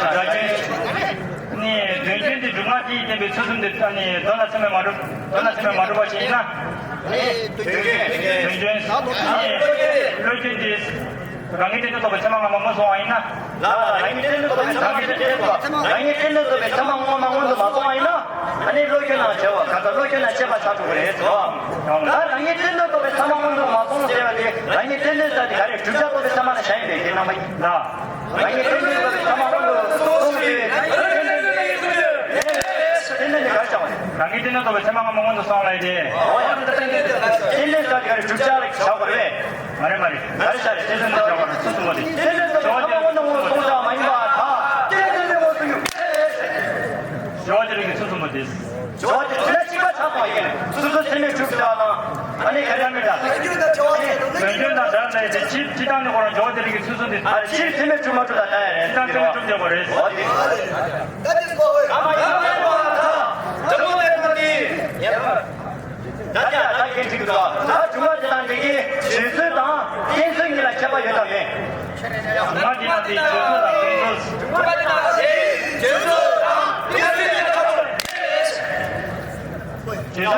གྲྭ་རྒྱུན། ནི་དོན་རྒྱུན་འདི་སྒྲུབ་ངག་བཅས་ཀྱིས་བསྟན་པའི་ཚུལ་གསུམ་འདི་ནི་དོན་ལ་ཚད་མས་མ་གྲུབ། དོན་ལ་ཚད་མས་མ་གྲུབ་པ་ཞིག་ཡིན་ན། དོན་རྒྱུན། དོན་རྒྱུན། བློ་རྒྱུན་ཏེ། རང་ངེས་གཏན་དོན་རྟོགས་པའི་ཚད་མ་སྔ་མ་སྔོན་སོང་བ་ཡིན་ན། ལ་ལ་རང་ངེས་གཏན་དོན་རྟོགས་པའི་ཚད་མ་སྔ་མ་སྔོན་དུ་མ་སོང་བ་ཡིན་ན། ཨ་ནི་བློ་རྒྱུན་ནང་བྱས་པ་ག་ད་བློ་རྒྱུན་ནང་བྱས་པ་ཆགས་འགྲོ་གི་རེད་ཟེར་བ། ད་རང་ངེས་གཏན་དོན་རྟོགས་པའི་ཚད་མ་སྔོན་དུ་མ་སོང་ཟེར་བ་དེ་རང་ངེས་གཏན་དོན་ཟེར་དེ་ག་རེ་བསྒྲུབ་བྱ་རྟོགས་པའི་ཚད་མ་ལ་བཞག་ཡིན་པས་དེ་རྣམ་པ་ཡིན་ལ། རང་ངེས་གཏན་དོན་རྟོགས་པའི་ཚད་མ་སྔོན་དུ་སོང་ཟེར་བའི་དེ་ག་རེ་གཏན་དོན་རྟོགས་པའི་གཏན་དོན་དེ་ག་རེ་བྱ་བ་རེད། རང་ངེས་གཏན་དོན་རྟོགས་པའི་ཚད་མ་སྔ་མ་སྔོན་དུ་སོང་ལ་ཡིན་ཏེ། འོ་ཡང་གཏན་དོན་རྟོགས་པའི་གཏན་དོན་ཟེར་དེ་ག་རེ་བསྒྲུབ་བྱ་ལ་བཞག་པ་རེད། མ་རེད་མ་རེད། ག་རེ་བྱ་རེད། གཏན་དོན་དང་བྱ་བ་རེད་ཚུལ་གསུམ་པོ་དེ། གཏན་དོན་དང་བྱ་བ་དེ་ངོ་ནང་ངོ་སོང་ཙང་མ་ཡིན་པ་དང་གཏན་དོན་དེ་ངོ་སུ་ཡོད། བྱ་བ་དེ་རིགས་ཀྱི་ཚུལ་གསུམ་པོ་དེ། བྱ་བ་དེ་དེ་ལ་གཅིག་པ་ཆགས་པ་ཡིན། སོ་སོ་ཚད་མས་གྲུབ་བྱ་དང་། ཨ་ནི་ག་རེ་མི་འདྲ། དོན་རྒྱུན་དང་བྱ་བ་དེ་ཕྱིར་ཕྱིར་བཏང་ནི་ཁོ་རང་བྱ་བ་དེ་རིགས་ཀྱི་ཚུལ་གསུམ་དེ། ཨ་ཕྱིར་ཚད་མས་གྲུབ་མ་གྲུབ་ལ་ལྟ་ཡ་རེད། ཕྱིར་བཏང་ཚད་མས་གྲུབ་བསྡད་པ་རེད། འོ་དེ། ད་དེ་ཚོ་ཨོ་ཡ། ད་ཡ་ད་ཁྱེད་ཅིག་ད་ད་སྒྲུབ་པ་དེ་དང་འབྲེལ་གྱི་བརྗོད་ཚུལ་དང་བསྟན་ཚུལ་གཉིས་ལ་ཁྱད་པར་ཡོད་དམ་མེད། སྒྲུབ་པ་དེ་དང་དེའི་བརྗོད་ཚུལ་དང་བསྟན་ཚུལ། སྒྲུབ་པ་དེ་དང་དེའི་བརྗོད་ཚུལ་དང་བསྟན་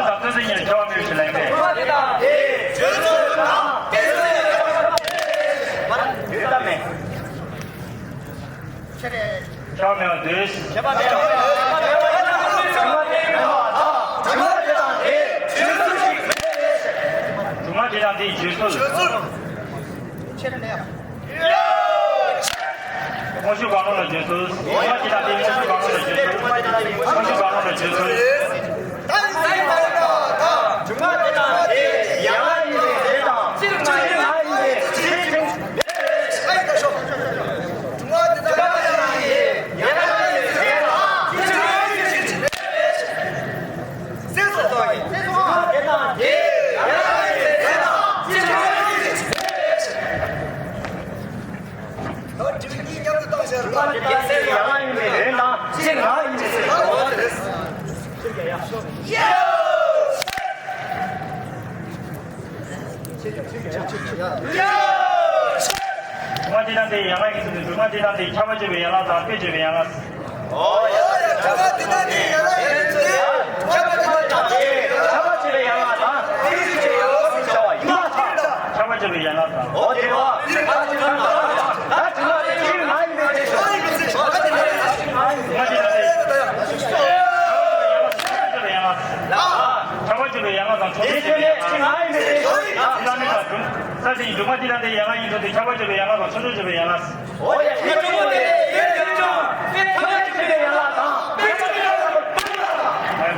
ཚུལ་གཉིས་ལ་ཁྱད་པར། བརྗོད་ཚུལ་དང་བསྟན་ཚུལ་གཉིས་ལ་ཁྱད་པར་མེད་ཞེས་ལབ་པས། སྒྲུབ་པ་དེ་དང་དེའི་བརྗོད་ཚུལ་དང་བསྟན་ཚུལ་གཉིས་ལ་ཁྱད་པར་མེད། ཡོད་དམ་མེད། ཁྱབ་མེད་པ་འདོད། ཁྱབ་མེད་པ་འདོད། སྒྲུབ་པ་དེ་དང་དེའི་བརྗོད་ཚུལ། དངོས་ཤུགས་གང་རུང་ལ་བརྗོད་ཚུལ། སྒྲུབ་པ་དེ་དང་དེའི་དངོས་ཤུགས་གང་རུང་ལ་བརྗོད་ཚུལ། དངོས་ཤུགས་གང་རུང་ལ་བརྗོད་ཚུལ། ད་ཡིན་ས་ཡིན་པ་ཡིན་པ་དང་། སྒྲུབ་པ་དེ་དང་དེ་ཡན་ལག་ཡིན་པའི་ཚེ་དང་། སྤྱིར་ཡན་ལག་ཡིན་པའི་ཚེ་དང་། སྒྲུབ་པ་དེ་དང་དེ་ཡན་ལག་ཡིན་པའི་ཚེ་དང་། སྤྱིར་ཡན་ལག་ཡིན་པའི་ཚེ་དང་། སེམས་སོགས་སོགས་ཡིན། སེམས་སོགས་དེ་དང་དེ་ཡན་ལག་ཡིན་པའི་ཚེ་དང་། སྤྱིར་ཡན་ལག་ཡིན་པའི་ཚེ་དང་། ད་དྲུག་གཉིས་མཉམ་དུ་བཏང་ཤར་ལ། དེ་ཡང་ཡང་ཡིན་པའི་དོན་དང་གཅིག་ང་ཡིན་པའི་ཚེ། ཡོ། ཡོ། སྒྲུབ་པ་དེ་དང་དེ་ཡན་ལག་ཡིན་ཟེར་ནས་སྒྲུབ་པ་དེ་དང་དེ་ཁྱབ་པ་བརྗོད་པའི་ཡན་ལག་དང་དཔེ་བརྗོད་པའི་ཡན་ལག། ཨོ་ཡ་ཡ། ཁྱབ་པ་དེ་དང་དེ་ཡན་ལག་ཡིན་ཟེར། ཁྱབ་པ་དེ་དང་དེ་ཁྱབ་པ་བརྗོད་པའི་ཡན་ལག་དང་དཔེ་བརྗོད་པའི་ཡན་ལག་ཡིན་པ་དང་། ཁྱབ་པ་བརྗོད་པའི་ཡན་ལག་དང་། ཨོ་དེ་བ། ད་དྲུག་པ་དེ་གཅིག་ང་ཡིན་པའི་ཚེ། ཁྱབ་པ་བརྗོད་པའི་ཡན་ལག་དང་ཕྱོགས་རིས་བརྗོད་པའི་ཡན་ལག། ས་དེའི་སྒྲུབ་པ་དེ་དང་དེ་ཡན་ལག་ཡིན་ཟེར་ཏེ་ཁྱབ་པ་བརྗོད་པའི་ཡན་ལག་དང་ཕྱོགས་རིས་བརྗོད་པའི་ཡན་ལག། ཨོ་ཡ། ཁྱབ་པ་བརྗོད་པའི་ཡན་ལག་དང་དཔེ་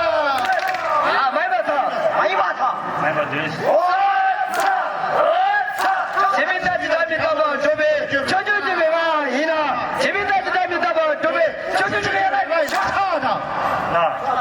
ཨ་མ་ཡིན་པ་ཚ། མ་ཡིན་པ་ཚ། མ་ཡིན་པ་འདུས། འོ་ཚ། འོ་ཚ། ཞེ་མི་རྟ་ཅི་དག་མི་རྟག་པ་འཇོམས་པའི་ཆོས་སྐྱོང་གི་མི་མ་ཡིན།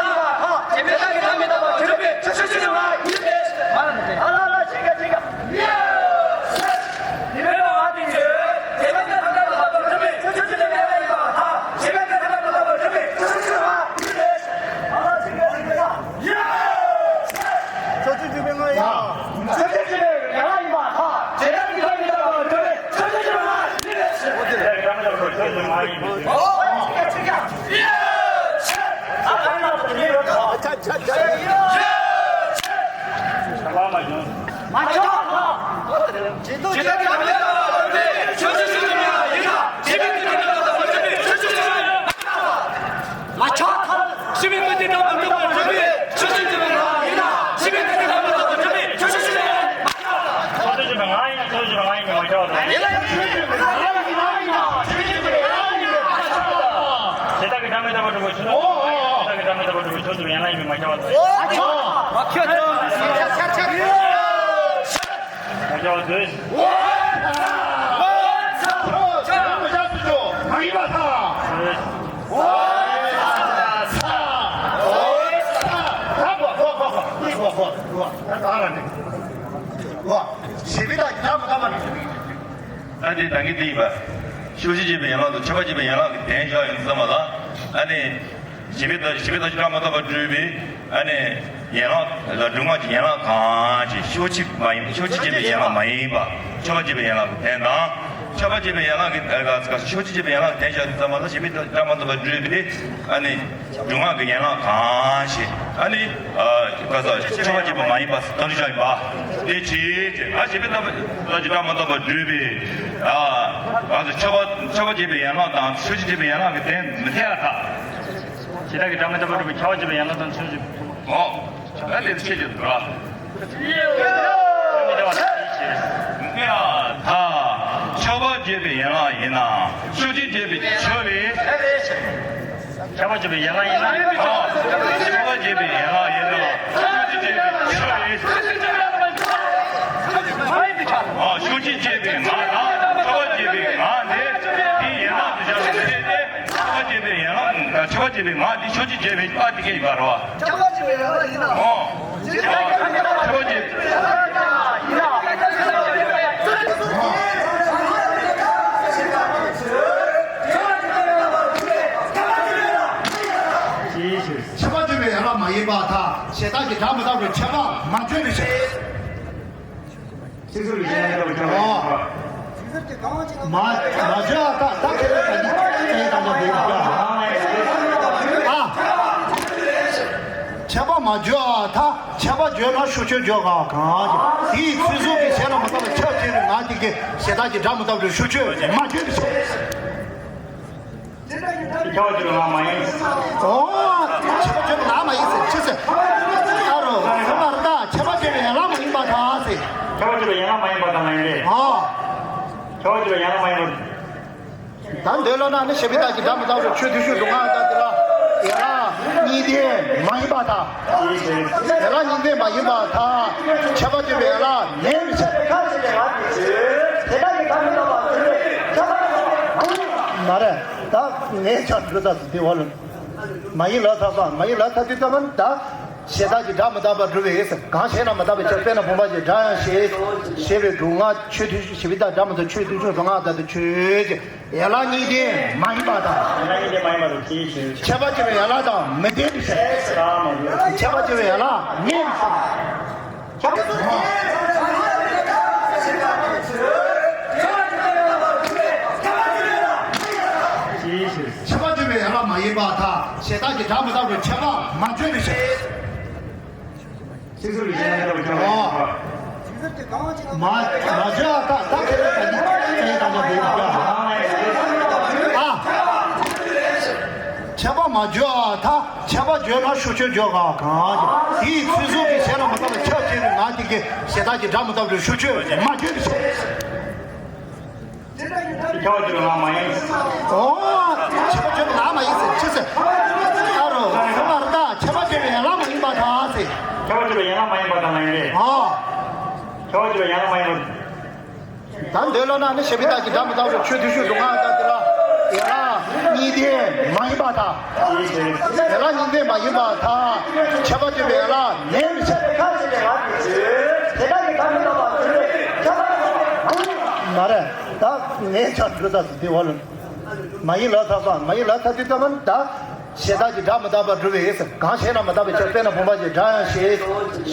ཕྱོགས་བཅུ་བཅུ་པའི་ལྔ་ཡིན། ཕྱོགས་བཅུ་བཅུ་པའི་ལྔ་ཡིན་པ་དང་། བྱེ་བྲག་གི་ལྷ་མི་རྟག་པ་སྒྲུབ་པའི་ཕྱོགས་བཅུ་བཅུ་པའི་ལྔ་ཡིན། ཕྱོགས་བཅུ་བཅུ་པའི་ལྔ་ཡིན། ཨོ། ཕྱོགས་བཅུ་བཅུ་པའི་ལྔ་ཡིན། མ་ཆོག་ལ། ཇི་ལྟར་གྱི་ལྷ་མི་རྟག་པ་སྒྲུབ་པའི་ཕྱོགས་བཅུ་བཅུ་པའི་ལྔ་ཡིན་ན། བྱེ་བྲག་གི་ལྷ་མི་རྟག་པ་སྒྲུབ་པའི་ཕྱོགས་བཅུ་བཅུ་པའི་ལྔ་ཡིན་ན། མ་ཆོག་ལ། ཞི་བའི་སྡེ་སྣོད་ཀྱི་ལྷ་མི་རྟག་པ་སྒྲུབ་པའི་ཕྱོགས་བཅུ་བཅུ་པའི་ལྔ་ཡིན་ན། ཞི་བའི་སྡེ་སྣོད་ཀྱི་ལྷ་མི་རྟག་པ་སྒྲུབ་པའི་ཕྱོགས་བཅུ་བཅུ་པའི་ལྔ་ཡིན་ན། ཕྱོགས་བཅུ་བཅུ་པའི་ལྔ་ཡིན་ན། ཕྱོགས་བཅུ་བཅུ་པའི་ལྔ་ཡིན་ན་མ་ཆོག་ལ། ཡིན་ན་ཡིན་ན། ཕྱོགས་བཅུ་བཅུ་པའི་ལྔ་ཡིན་ན། ཕྱོགས་བཅུ་བཅུ་པའི་ལྔ་ཡིན་ན་མ་ཆོག་ལ། བྱེ་བྲག་གི་ལྷ་མི་རྟག་པ་སྒྲུབ་པའི་ཕྱོགས་བཅུ། བྱེ་བྲག་གི་ལྷ་མི་རྟག་པ་སྒྲུབ་པའི་ཕྱོགས་བཅུ་བཅུ་པའི་ལྔ་ཡིན་ན་མ་ཆོག་ལ། མ་ཆོག་ལ། མ་ཆོག་ལ། མ་ཆོག་ལ། ཨ་ནི་ད་གིན་འདི་ཡིན་པ། ཕྱོགས་བཅུ་འབྱེད་པའི་ཡན་ལག་དང་ཁྱབ་པ་འབྱེད་པའི་ཡན་ལག་གི་དོན་བཞག་ཡིན་ཙམ་པ་ལ། ཨ་ནི། བྱེད་པའི་བྱེད་པའི་རྡོ་རྗེ་བྲག་སྨྲ་བརྟག་པ་སྤྲུལ་པའི་ཨ་ནི་ཡན་ལག་ལ་སྒྲུབ་ངག་གི་ཡན་ལག་གང་ཞིག་ཕྱོགས་གཅིག་མ་ཡིན། ཕྱོགས་གཅིག་འབྱེད་པའི་ཡན་ལག་མ་ཡིན་པ། ཁྱབ་པ་འབྱེད་པའི་ཡན་ལག་གི་དོན་དང་། ཁྱབ་པ་འབྱེད་པའི་ཡན་ལག་གི་ཨ་ཕྱོགས་གཅིག་འབྱེད་པའི་ཡན་ལག་གི་དོན་བཞག་ཙམ་པ་ལ་བྱེད་པའི་རྡོ་རྗེ་བྲག་སྨྲ་བརྟག་པ་སྤྲུལ་པའི་ཨ་ནི་སྒྲུབ་ངག་གི་ཡན་ལག་གང་ཞིག་ཨ་ནི་ཁྱབ་པ་འབྱེད་པ་མ་ཡིན་པ་དོན་བཞག་ཡིན་པ་དེ་ཕྱིར་ཨ་བྱེད་པའི་རྡོ་རྗེ་བྲག་སྨྲ་བརྟག་པ་སྤྲུལ་པའི་ཨ་ཁྱབ་པ་ཁྱབ་པ་འབྱེད་པའི་ཡན་ལག་དང་ཕྱོགས་གཅིག་འབྱེད་པའི་ཡན་ལག་གི་དོན་མི་འཐད་པར་ཐལ། བྱེ་བྲག་གི་བྲག་སྨྲ་བརྟག་པ་སྤྲུལ་པའི་ཁྱབ་པ་འབྱེད་པའི་ཡན་ལག་དང་ཕྱོགས་གཅིག་འབྱེད་པའི། ཨོ། ད་དེ་ཚོ་ཤེས་ཀྱི་འདུག་ར། ཁྱབ་པ་འབྱེད་པའི་ཡན་ལག་ཡིན་ན། ཕྱོགས་གཅིག་འབྱེད་པའི་ཆོས་རེད། ཁྱབ་པ་འབྱེད་པའི་ཡན་ལག་ཡིན་ན། ཨོ། ཁྱབ་པ་འབྱེད་པའི་ཡན་ལག་ཡིན་ན། ཕྱོགས་གཅིག་འབྱེད་པའི་ཆོས་རེད། ཨོ། ཕྱོགས་གཅིག་འབྱེད་པའི་ངག་དང་ཁྱབ་པ་འབྱེད་པའི་ངག་ནི་དེའི་ཡན་ལག་ཏུ་བཞག་པའི་ཚེ་དེ། ཁྱབ་པ་འབྱེད་པའི་ཡན་ལག་དང་ཁྱབ་པ་འབྱེད་པའི་ངག་འདི་ཕྱོགས་གཅིག་འབྱེད་པའི་ཨ་དེ་སྐད་ཡིན་པ་རེད་བ། ཁྱབ་པ་འབྱེད་པའི་ཡན་ལག་ཡིན་ན། ཨོ། ཁྱབ་པ་འབྱེད་པའི་ཡན་ལག་ཡིན་ན། ཁྱབ་པ་འབྱེད་པའི་ཡན་ལག་མ་ཡིན་པར་ཐལ། བྱེ་བྲག་གི་བྲག་སྨྲ་བརྟག་པའི་ཁྱབ་པ་མ་བརྗོད་པའི་ཕྱིར། ཚིག་ཟུར་གྱི་ཡན་ལག་ཁྱབ་པ་ཅི་ཡིན་པ། མ་མ་བརྗོད་ཨ་ད་ད་ཁྱེད་རང་ད་ནི་ཁྱེད་རང་ད་ལྟ་བུ་ཡིན་ཀྱང་། ཨ། ཆད་པ་མ་བརྗོད་ཨ་ཐ། ཆད་པ་བརྗོད་ན་ཤུགས་ཆོས་བརྗོད་ག་གང་། དེའི་ཚུལ་གཟུགས་ཀྱི་ཆད་ལ་མ་བརྟགས་པའི་ཆད་ཅེས་པའི་ངག་དེ་གིས་ཞེ་དག་གི་སྒྲ་མི་རྟག་པའི་ཤུགས་ཆོས་མ་བརྗོད་པའི་ཕྱིར། ཆད་པ་བརྗོད་པའི་ངག་མ་ཡིན། ཨོ། ཆད་པ་བརྗོད་པའི་ངག་མ་ཡིན་ཟེར་ཅི་ཟེར། ཨ་རོ། ཟེར་བར་ད་ཆད་པ་བརྗོད་པའི་ཡན་ལག་མ་ཡིན་པར་ཐལ་ཟེར། ཆད་པ་བརྗོད་པའི་ཡན་ལག་མ་ཡིན་པར་ཐལ་ལ་ཡིན་ཏེ། ཨོ། ཆད་པ་བརྗོད་པའི་ཡན་ལག་མ་ཡིན་པར། ད་འདོད་ལ་ན་ནི་ཞེས་པའི་རྟགས་ཀྱི་སྒྲ་མི་རྟག་པའི་ཆོས་བདུན་ཅུ་དོན་ལྔ་དང་དེ་ལ་ཡན་ལག་གཉིས་ལྡན་མ་ཡིན་པར་ཐལ། ཡན་ལག་གཉིས་ལྡན་མ་ཡིན་པར་ཐལ། ཆད་པ་བརྗོད་པའི་ཡན་ལག་མེད་པའི་ཕྱིར། མ་རེད། ད་ངས་ཆ་འགྲོ་ད་དེ་བ་ལ་མ་ཡིན་ལ་ཐག་པ་མ་ཡིན་ལ་ཐག་དུས་ཙམ་པ་ད་ཞེ་དག་གི་སྒྲ་མི་རྟག་པར་སྒྲུབ་པའི་གང་ཞེ་ན་མི་རྟག་པའི་ཕྱིར། དཔེར་ན་བུམ་པ་ཞིག་སྒྲ་ཡང་ཞེས་ཞེས་པའི་སྒྲུབ་ངག་ཆོས་བདུན་ཞེས་པའི་རྟགས་སྒྲ་མི་རྟག་ཆོས་བདུན་ཅུ་དོན་ལྔ་དང་དུ་ཆོས་ཀྱི། ཡན་ལག་གཉིས་ལྡན་མ་ཡིན་པ་དང་། ཡན་ལག་གཉིས་ལྡན་མ་ཡིན་པ་དང་དེའི་ཕྱིར། ཁྱད་པར་གྱི་ཡན་ལག་དང་མི་ལྡན་པའི་ཕྱིར། ཁྱད་པར་གྱི་ཡན་ལག་མེད་པའི་ཕྱིར། ཁྱད་པར་གྱི་ཡན་ལག་མེད་པའི་ཕྱིར། ཁྱད་པར་གྱི་ཡན་ལག་མ་ཡིན་པར་ཐལ། ཞེ་དག་གི་སྒྲ་མི་རྟག་པའི་ཁྱད་པར་མ་བརྗོད་པའི་ཕྱིར། ཚིག་ཟུར་གྱི་ཡན་ལག་ཁྱད་པར་ཅན་མ་ཡིན་པ། མ་མ་བརྗོད་ཨ་ཐ། ད་ཁྱད་པར་ག་ནི་ཁྱད་པར་ག་ནི་འདུག་ཨ། ཁྱད་པར་མ་བརྗོད་ཨ་ཐ། ཁྱད་པར་བརྗོད་ན་ཤུགས་ཆོས་བརྗོད་ག་གང་། དེའི་ཚུལ་གཟུགས་ཀྱི་ཆད་ལ་མི་རྟག་པའི་ཆད་ཅེས་པའི་ངག་དེ་གིས་ཞེ་དག་གི་སྒྲ་མི་རྟག་པའི་ཤུགས་ཆོས་མ་བརྗོད་པའི་ཕྱིར། ཁྱད་པར་གྱི་ཡན་ལག་མ་ཡིན། ཨོ། ཁྱད་པར་གྱི་ཡན་ལག་མ་ཡིན་ཟེར་ཅི་ཟེར། ཨ་རོ། ཟེར་བར་ད་ཁྱད་པར་གྱི་ཡན་ལག་མ་ཡིན་པར་ཐལ་ཟེར། ཁྱད་པར་གྱི་ཡན་ལག་མ་ཡིན་པར་ཐལ་ལ་ཡིན་ཏེ། ཨོ། ཁྱད་པར་གྱི་ཡན་ལག་མ་ཡིན་པར། ད་འདོད་ལ་ན་ནི་ཞེས་པའི་རྟགས་ཀྱི་སྒྲ་མི་རྟག་པའི་ཆོས་བདུན་ཅུ་དོན་ལྔ་དང་དེ་ལ་ཡན་ལག་གཉིས་ལྡན་མ་ཡིན་པར་ཐལ། ཡན་ལག་གཉིས་ལྡན་མ་ཡིན་པར་ཐལ། ཁྱད་པར་གྱི་ཡན་ལག་མེད་པའི་ཕྱིར། མ་རེད། ད་ངས་ཆ་འགྲོ་ད་དེ་བ་ལ་མ་ཡིན་ལ་ཐག་པ་མ་ཡིན་ལ་ཐག་དུས་ཙམ་པ་ད་ཞེ་དག་གི་སྒྲ་མི་རྟག་པར་སྒྲུབ་པའི་གང་ཞེ་ན་མི་རྟག་པའི་ཕྱིར། དཔེར་ན་བུམ་པ་ཞིག་སྒྲ་ཡང་ཞེས་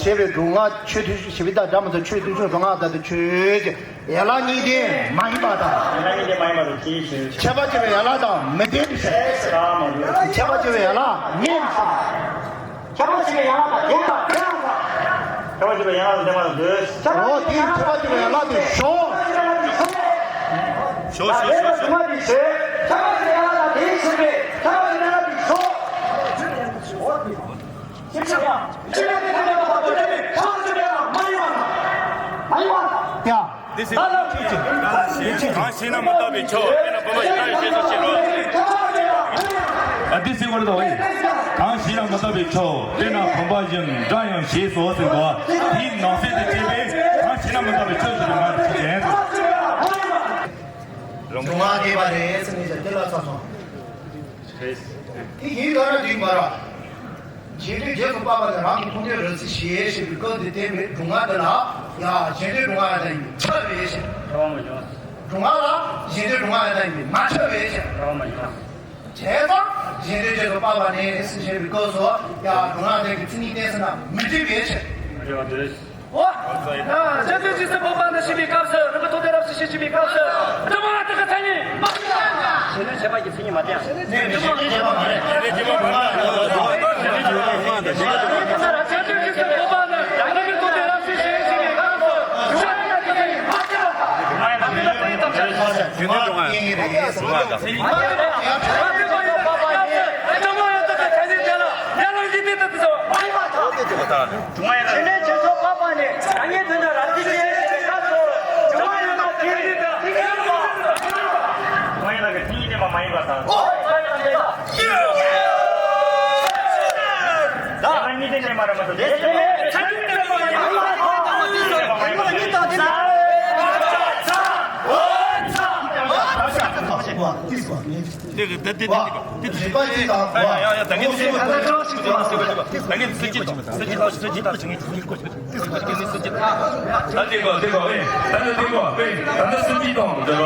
ཞེས་པའི་སྒྲུབ་ངག་ཆོས་བདུན་ཞེས་པའི་རྟགས་སྒྲ་མི་རྟག་ཆོས་བདུན་ཅུ་དོན་ལྔ་དང་དུ་ཆོས་ཀྱི། ཡན་ལག་གཉིས་ལྡན་མ་ཡིན་པ་དང་། ཡན་ལག་གཉིས་ལྡན་མ་ཡིན་པ་དང་དེའི་ཕྱིར། ཁྱད་པར་གྱི་ཡན་ལག་དང་མི་ལྡན་པའི་ཕྱིར། ཁྱད་པར་གྱི་ཡན་ལག་མེད་པའི་ཕྱིར། ཁྱད་པར་གྱི་ཡན་ལག་དང་ལྡན་པ་ལྡན་པ། ཁྱད་པར་གྱི་ཡན་ལག་དང་ལྡན་པ་དང་ལྡན། འོ་དེའི་ཁྱད་པར་གྱི་ཡན་ལག་དེ་ཞོག་ཞོག་ཞོག་ཞོག་ཞོག་ཁྱད་པར་གྱི་ཡན་ལག་དང་དེའི་ཕྱིར་པས། ཁྱད་པར་གྱི་ཡན་ལག་དེ་ཞོག་ཡ། འདི་སེ་ཁྲིད་ཅིང་། འདི་ཁྲིད་ཅིང་། གང་ཞིག་ན་མི་རྟག་པའི་ཆོས་དཔེར་ན་བུམ་པ་ཞིག་སྒྲ་ཡང་ཞེས་སོགས་བྱེད་རོ། ཨ་འདི་སེ་བར་དོ་ཨེ། གང་ཞིག་ན་མི་རྟག་པའི་ཆོས་དཔེར་ན་བུམ་པ་བཞིན་སྒྲ་ཡང་ཞེས་སོགས་ཟེར་གོ། དེའི་ནང་གསེས་དེ་བྱས་པས་གང་ཞིག་ན་མི་རྟག་པའི་ཆོས་ཟེར་བའི་ངག་དེ་ཁྲིད་ཅིང་། རང་ངག་བསྡད་པ་རེད་ཟེར་ནས་ཀྱང་དེ་ལ་ཚར་སོང་། དེ་ཡིན་ལ་ར་དེ་མ་ར། གཞན་དོན་རྗེས་སུ་དཔག་པ་ནི་རང་གི་མཐོང་ཆོས་རབ་གསལ་ཞེས་བཤད་པའི་སྐབས་འདི་བསྟན་པའི་སྒྲུབ་ངག་འདི་ལ་ཡང་གཞན་དོན་སྒྲུབ་ངག་ཡང་དག་ཡིན་པས་ཁྱབ་པའི་ཕྱིར། སྒྲུབ་ངག་ལ་གཞན་དོན་སྒྲུབ་ངག་ཡང་དག་ཡིན་པས་མ་ཁྱབ་པའི་ཕྱིར། བྱས་ཙང་གཞན་དོན་རྗེས་སུ་དཔག་པ་ནི་ཟེར་བཤད་པའི་སྐབས་སུ་ཡང་སྒྲུབ་ངག་དེ་གི་མཚན་ཉིད་བསྟན་ཟིན་ན་མི་འགྲིག་པའི་ཕྱིར། འོ། གཞན་དོན་རྗེས་སུ་དཔག་པ་ནི་ཞེས་པའི་སྐབས་སུ་རིང་པོ་ཐོག་དེ་རབ་ཞིག་ཞེས་བྱ་བའི་སྐབས་སུ་དུ་མ་དག་གི་མཚན་ཉིད་མ། གཞན་དོན་བྱས་པ་གི་མཚན་ཉིད་མ་བསྟན། གཞན་དོན་རྗེས་སུ་དཔག་པ་ནི་རིང་པོ་ཐོག་དེ་རབ་ཞིག་ཞེས་བྱ་བའི་སྐབས་སུ་དུ་མ་དག་གི་མཚན་ཉིད་མ་བསྟན། སྒྲུབ་ངག་ཡང་དག་གི་མཚན་ཉིད་བསྟན་པ་མ་ཡིན་པར་ཐལ། སྒྲུབ་ངག་ཡང་དག་གི་མཚན་ཉིད་བསྟན་པ་མ་ཡིན་པར་ཐལ། ད་གཉིས་ལྡན་ནས་མ་ར་མ་ཐུབ། དེ་གི་ད་དེ་དེ་དེ་དེ་རིག་པ་གཅིག་དང་། ཡ་ཡ་ཡ། ད་གིན་དེ་ད་གིན་དེ་ད་གིན་སྲིད་ཇུས་དང་སྲིད་ཇུས་དང་སྲིད་ཇུས་དང་ད་དེ་གོ་དེ་གོ་ཨེ། ད་དེ་དེ་གོ་ཨེ། ད་ནི་སྲིད་ཇུས་དང་དེ་ར།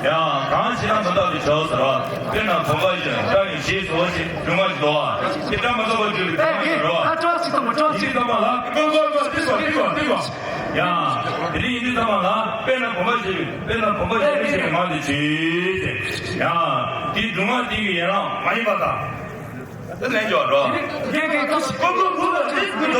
ཡང་གང་ཞིག་ན་མི་རྟག་པའི་ཆོས་ཟེར་བ། དཔེར་ན་བུམ་པ་བཞིན་སྒྲ་ཡང་ཞེས་སོགས་ཞེས་སྒྲུབ་ངག་ཞིག་འདུག་པ། དེ་སྒྲ་མི་རྟག་པར་སྒྲུབ་པའི་སྒྲུབ་ངག་ཞིག་རེད་པ། ཡིན་དུས་ཙམ་པ་ལ་ཀོ་ཀོ་ཀོ་ཏི་ཀོ་ཏི་ཀོ་ཏི་ཀོ། ཡང་དེ་ནི་ཡིན་དུས་ཙམ་པ་ལ་དཔེར་ན་བུམ་པ་ཞིག་དཔེར་ན་བུམ་པ་ཞིག་ཞེས་པའི་ངག་འདི་བྱས། ཡང་དེའི་སྒྲུབ་ངག་དེ་གི་ཡན་ལག་མ་ཡིན་པར་ཐལ། དེ་ལན་འཇོག་འགྲོ། ཀོ་ཀོ།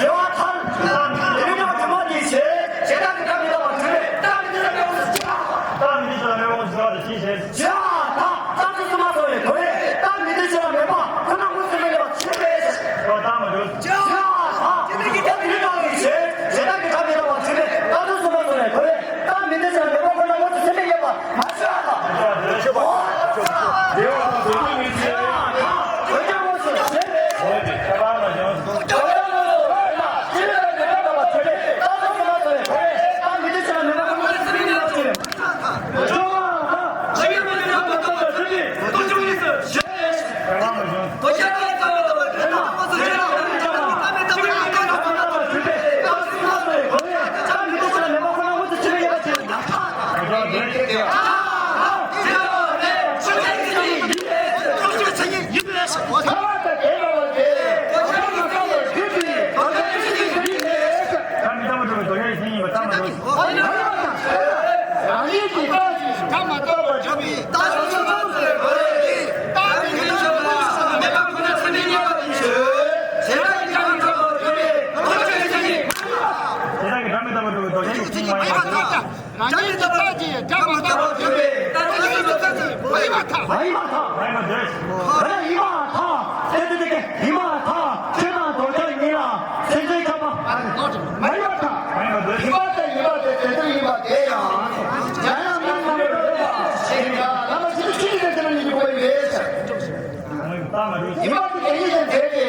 བ་ཐལ། དེ་ནས་ཡང་དྲི་མ་འདི་བྱེད། བྱེ་བྲག་གི་སྒྲ་མི་རྟག་པ་གྲུབ་པས་རྟགས་མི་འདོད་ཅིང་སྨྲས་པ་ཁོ་ན་དངོས་སུ་སྟོན་པའི་ཡོད་པ་ཅི། རྟགས་མི་འདོད་ཅིང་སྨྲས་པ་ཁོ་ན་དངོས་སུ་སྟོན་པའི་ཡོད་པ་ཅི། བྱེ་བྲག་ཐལ། རྟགས་ཚུལ་གསུམ་པ་སོགས་ཡོད་དེ། རྟགས་མི་འདོད་ཅིང་སྨྲས་པ་ཁོ་ན་དངོས་སུ་སྟོན་པའི་ཡོད་པ་ཆོས་པས། བྱེ་བྲག་ཐལ། དེ་ནས་ཡང་དྲི་མ་འདི་བྱེད། བྱེ་བྲག་གི་སྒྲ་མི་རྟག་པ་གྲུབ་པས་རྟགས་ཚུལ་གསུམ་པ་སོགས་ཡོད་དེ། རྟགས་མི་འདོད་ཅིང་སྨྲས་པ་ཁོ་ན་དངོས་སུ་སྟོན་པའི་ཡོད་པ། རང་ཉིད་ཀྱི་རྟགས་ཀྱིས་སྒྲ་མི་རྟག་པར་གྲུབ་པའི་རྟགས་ཀྱི་ཡིན་པར་ཐལ། ཡིན་པར་ཐལ། ཡིན་པར་ཐལ། ཡིན་པར་ཐལ། ཁྱོད་ཀྱིས་ཡིན་པར་ཐལ། ཆོས་དང་རྫོགས་བྱང་ཉིད་ལ་སེམས་ཅན་ཁྱབ་པ། མ་ཡིན་པར་ཐལ། ཡིན་པར་ཐལ། ཡིན་པར་ཐལ། དེ་ལྟར་ཡིན་པ་དེ་ཡང་། ཡང་ཡང་སྨྲས་ན་མི་འགྲོ་བ་ཞེས་བྱ། བླ་མ་ཆོས་ཀྱི་ཆོས་ཀྱི་སྡེ་ཚན་ལ་ཉེ་བའི་གོ་བ་ཡིན་པས། ཡིན་པ་དེ་དེ་ཉིད་ཀྱང་འབྲེལ་ཏེ།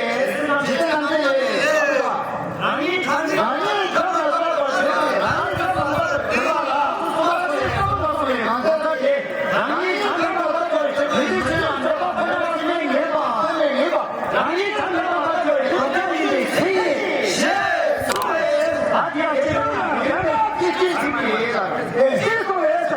ཇི་ལྟར་རྣམ་འགྲེལ་ལས། རང་ཉིད་གང་ལ་བརྟགས་པར་བྱེད་པའི་རང་ཉིད་གང་ལ་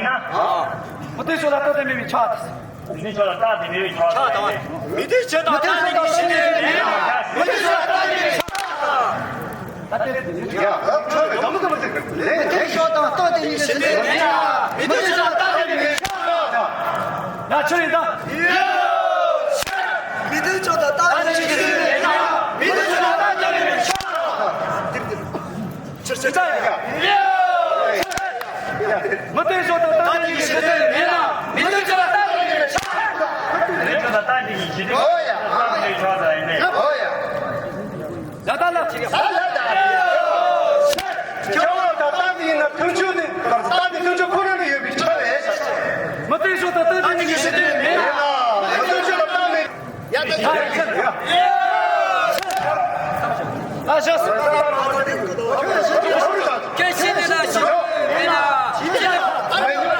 ཡིན་ན། མུ་སྟེགས་ཕྱོགས་ལ་རྟག་ཏུ་མེད་པའི་ཕྱག་དང་། མུ་སྟེགས་ཕྱོགས་ལ་རྟག་ཏུ་མེད་པའི་ཕྱག་དང་། མུ་སྟེགས་ཕྱོགས་དང་རྟག་ཏུ་མེད་པའི་ཕྱག་དང་། མུ་སྟེགས་ཕྱོགས་ལ་རྟག་ཏུ་མེད་པའི་ཕྱག་དང་། ད་ལྟ་ཡ་ཁྱོད་ཀྱི་དམ་དུ་མི་ཚིག་ལས་ལས་ཤོག་དང་རྟག་ཏུ་ཡིན་ཞེས་ཟེར་མེད་ན། མི་འདོད་ཆོས་དང་རྟག་ཏུ་ཡིན་ཤོག་ན་ཆོས་ཡིན་དང་། མི་འདོད་ཆོས་དང་རྟག་ཏུ་ཡིན་ཞེས་ཟེར་མེད་ན། མི་འདོད་ཆོས་དང་རྟག་ཏུ་ཡིན་ཤོག་ཆོས་ཡིན་དང་། མི་འདོད་ཆོས་དང་རྟག་ཏུ་ཡིན་ཞེས་ཟེར་མེད་ན། མི་འདོད་ཆོས་དང་རྟག་ཏུ་ཡིན་ཤོག་མི་འདོད་ཆོས་དང་རྟག་ཏུ་ཡིན་ཞེས་ཟེར་མེད་ན། ཨོ་ཡ། ཨོ་ཡ། ཡ་ད་ལ་ཅིག་ཡ་ལ་ད། ཁྱེད་རང་ད་ལྟ་འདི་ཡིན་ན་མཐུན་ཕྱོགས་ནི་ད་ལྟ་འདི་མཐུན་ཕྱོགས་ཁོ་རང་ལ་ཡོད་པའི་ཁྲལ་རེད། མུ་སྟེགས་ཕྱོགས་དང་རྟག་ཏུ་ཡིན་ཞེས་ཟེར་མེད་ན། མུ་སྟེགས་ཕྱོགས་ལ་རྟག་མེད། ཡ་ད་ཡ་ཡ། ཨ་ཞག་སྐད་ཤེས་ནས་ན་ཤེས་མེད་ན།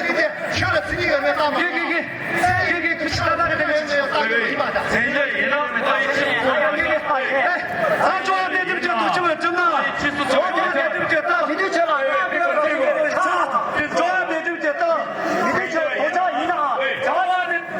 ཆེ་གེ་ཆོས་ལ་བརྩི་ཉེས་ཡོད་མེད་ལྟ་མ། གེ་གེ་གེ་གེ་གེ་ཁུ་ཤི་ད་ད་གེ་དེ་མེད་ཅེས་ལྟ་གེ་ཡིན་པ་དང་། མཚན་སྦྱོར་ཡིན་ན་མི་ལྟ་ཡིན་ཆེ་གེ་གེ་ཨེ། ཨ་ཅོ་ཨ་དེ་དེ་བྱེད་དུ་ཆུ་བའི་གྲིབ་ན། ཆེ་སུ་ཆེ་ཨ་དེ་དེ་བྱེད་ད་མི་དེ་ཆེ་ལ་ཡོད་པའི་གོ་ཆེ་གེ་ཆ། ཅོ་ཨ་དེ་དེ་བྱེད་ད་མི་དེ་ཆེ་གོ་ཆ་ཡིན་ན་ཅོ་ཨ་དེ།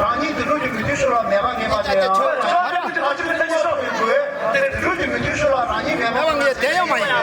རང་ཉིད་དུད་འགྲོ་གི་མི་མཐུན་ཕྱོགས་ལ་མེད་པ་ངེས་པ་དེ་ཡང་། དུད་འགྲོ་གི་མི་མཐུན་ཕྱོགས་ལ་རང་ཉིད་མེད་པ་ངེས་པ་དེ་ཡང་། དེ་ཡོད་མ་ཡིན།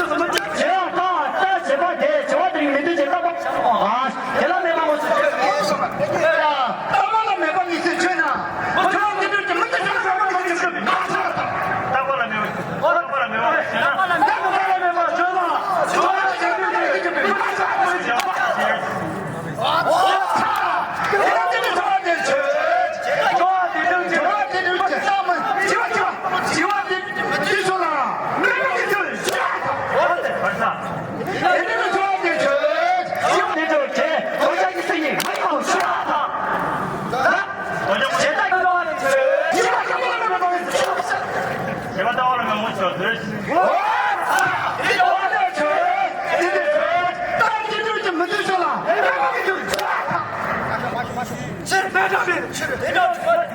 ཚོ་མི་ཚོ་བྱེ་བ་ལྟ་ལྟ་བྱེད་པ་དེ་བྱེ་བ་དེ་རིང་མི་མཐུན་ཕྱིར་རྟག་པ་ཨ་དེ་ལ་མེད་པ་ངོ་ཚོས་ཆོས་ལྟ་བ་ལ་མེད་པ་ངེས་ཚོས་ཆོས་ན་བྱེ་བ་དེ་དུས་ཀྱི་མི་མཐུན་ཕྱིར་རྟག་པ་ངེས་ཚོས་ཆོས་ལྟ་བ་ལ་མེད་པ་ཆོས་ལ་ལྟ་བ་ལ་མེད་པ་ཆོས་ལ་ལྟ་བ་ལ་མེད་པ་ཆོས་ལ་ཆོས་ལ་ཆོས་ལ་ཆོས་ལ་ཆོས་ལ། ཕྱིར་མེད་དྲགས་མེད། ཕྱིར་དེ་འདྲ་ཆོས་